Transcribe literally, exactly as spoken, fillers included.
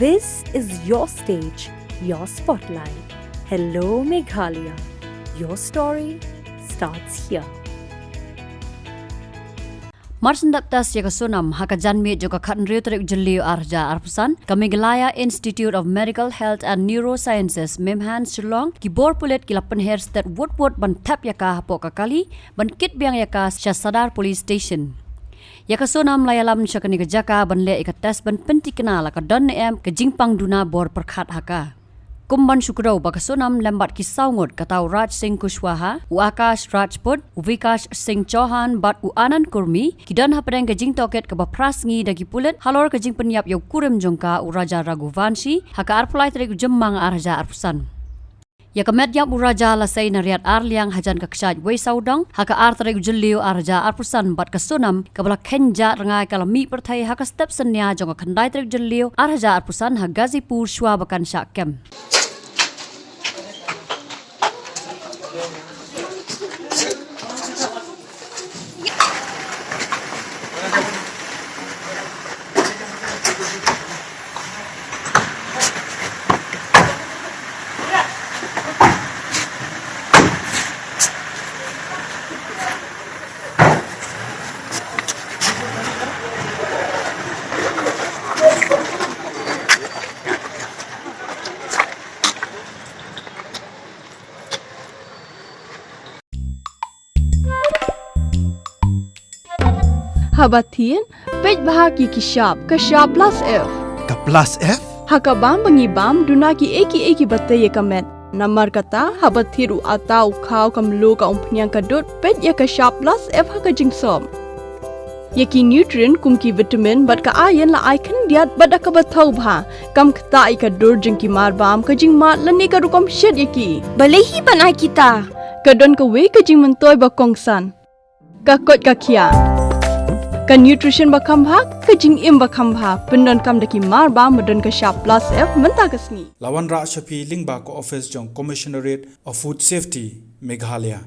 This is your stage, your spotlight. Hello, Meghalaya. Your story starts here. Mar shen dep test ïa ka Sonam ha ka janmiet jong ka khathynriew tarik Jylliew ar hajar arphew san, ka Meghalaya Institute of Medical Health and Neurosciences, MEMHAN, Shillong, ki bor pulit ki la pynher stet wut wut ban thep ïa ka hapoh ka kali, ban kit biang ïa ka sha Sadar Police Station. Ïa ka Sonam la ïalam sha kane ka jaka ban leh ïa ka test ban pynthikna la ka don ne em ka jingpang duna bor pyrkhat ha ka. Kum ban shu kdew ba ka Sonam lem bad ki saw ngut, kata u Raj Singh Kushwaha, u Akash Rajput, u Vikash Singh Chauhan bad u Anand Kurmi, ki don hapdeng ka jingtohkit kaba phra sngi da ki pulit halor ka jingpynïap ïa u kurim jong ka, u Raja Raghuvanshi, ha ka arphew lai tarik u Jymmang ar hajar arphew san. Ïa ka met ïap u Raja la sei na riat ar liang hajan ka kshaid wei sawdong ha ka ar tarik u Jylliew ar hajar arphew san, bad ka Sonam kaba la khein jah rngai ka la mih pyrthei ha ka step synñia jong ka khyndai tarik Jylliew ar hajar arphew san ha Ghazipur shuwa ba kan shah kem. Haba thied, peit bha ïa ki shap, ka shap plus F. Ka plus F? Ha ka bam ba ngi bam, duna kiei kiei kiba tei ïa ka met. Namar kata, haba thied u atta, u khaw, ka mluh, ka umphniang, ka dud, peit ïa ka shap plus F ha ka jingsop. Ïa ki nutrient kum ki vitamin bad ka iron la ai khyndiat bad da kaba thaw bha. Kam ktah ïa ka dur jong ki mar bam, ka jingmad lane ka rukom shet ïa ki. Balei hi ban ai kita? Ka don kawei ka jingmyntoi ba kongsan. Ka koit ka khiah. Ka nutrition ba kham bha, ka jingim ba kham bha. Pyndonkam da ki mar bam ba don ka shap plus F mynta ka sngi. La wanrah sha phi lyngba ka office jong Commissionerate of Food Safety, Meghalaya.